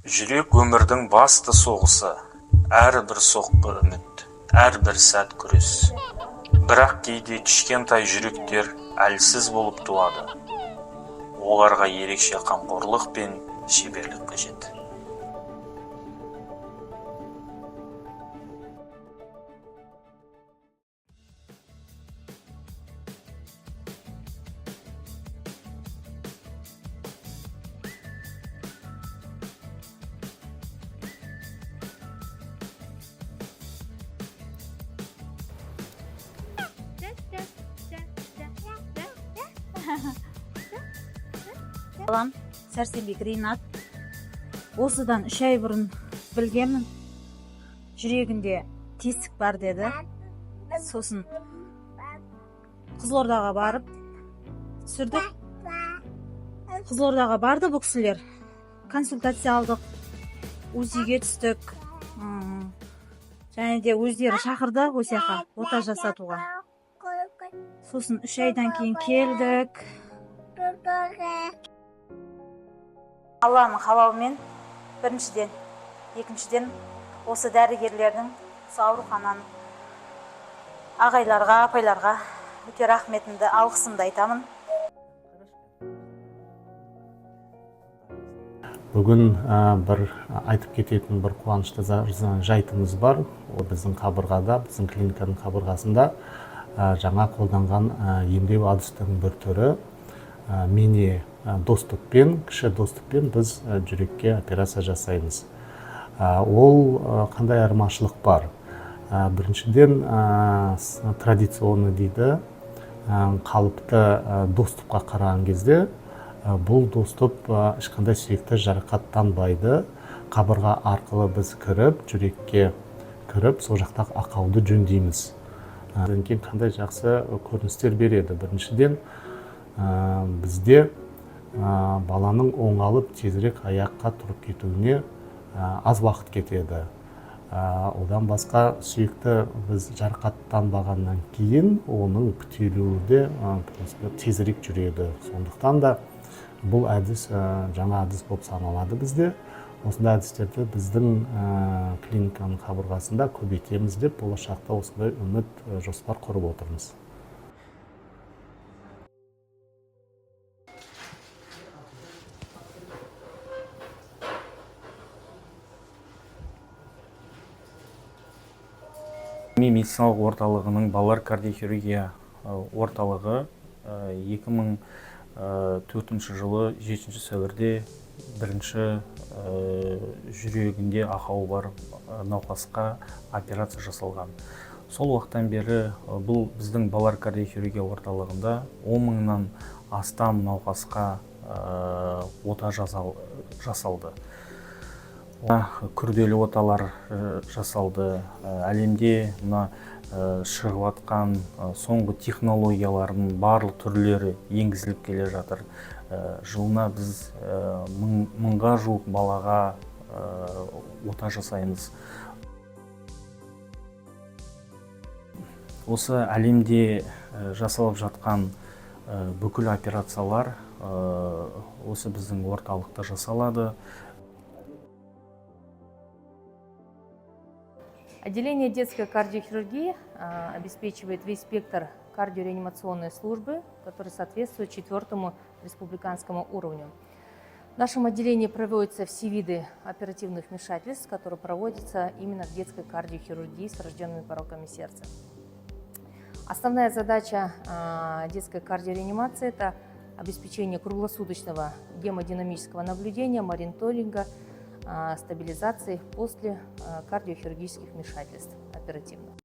Жүрек – өмірдің басты соғысы. Әрбір соққы – үміт, әрбір сәт – күрес. Бірақ кейде кішкентай жүректер әлсіз болып туады. Оларға ерекше қамқорлық пен шеберлік қажет. Балам Сәрсенбек Ринат, осыдан 3 ай бұрын білгенмін, жүрегінде тесік бар деді. Сосын Қызылордаға барып түсірдік. Қызылордаға барды бұл кісілер, консультация алдық, УЗИ-ге түстік. Және де өздері шақырды осы жаққа ота жасатуға. Сосын 3 айдан кейін келдік. Алланың қалауымен біріншіден, екіншіден, осы дәрігерлердің, осы аурухананың ағайларға, апайларға өте рахметімді, алғысымды айтамын. Бүгін бір айтып кететін бір қуанышты жайтымыз бар. Ол біздің қабырғада, біздің клиниканың қабырғасында жаңа қолданған емдеу әдістерінің бір түрі, мини доступпен, кіші доступпен біз жүрекке операция жасаймыз. Ол қандай айырмашылық бар? Біріншіден, традиционный дейді, қалыпты доступқа қараған кезде бұл доступ ешқандай сүйекті жарақаттанбайды. Қабырға арқылы біз кіріп, жүрекке кіріп, сол жақтағы ақауды жөндейміз. Одан кейін қандай жақсы көріністер береді? Біріншіден, бізде баланың оңалып, тезірек аяққа тұрып кетуіне аз уақыт кетеді. Одан басқа, сүйекті біз жарақаттанбағаннан кейін оның бітелуі де в принципе, тезірек жүреді. Сондықтан да бұл әдіс жаңа әдіс болып саналады бізде. Осындай әдістерді біздің клиниканың қабырғасында көбейтеміз деп болашақта осындай үміт, жоспар құрып отырмыз. Медициналық орталығының балалар кардиохирургия орталығы 2004 жылы 7 сәуірде бірінші жүрегінде ақауы бар науқасқа операция жасалған. Сол уақыттан бері бұл біздің балалар кардиохирургия орталығында 10 мыңнан астам науқасқа ота жасалды, күрделі оталар жасалды. Әлемде мына шығып жатқан соңғы технологиялардың барлық түрлері енгізіліп келе жатыр. Жылына біз мыңға жуық балаға ота жасаймыз. Осы әлемде жасалып жатқан бүкіл операциялар осы біздің орталықта жасалады. Отделение детской кардиохирургии обеспечивает весь спектр кардиореанимационной службы, который соответствует четвертому республиканскому уровню. В нашем отделении проводятся все виды оперативных вмешательств, которые проводятся именно в детской кардиохирургии с врожденными пороками сердца. Основная задача детской кардиореанимации – это обеспечение круглосуточного гемодинамического наблюдения, мониторинга, стабилизации после кардиохирургических вмешательств оперативных.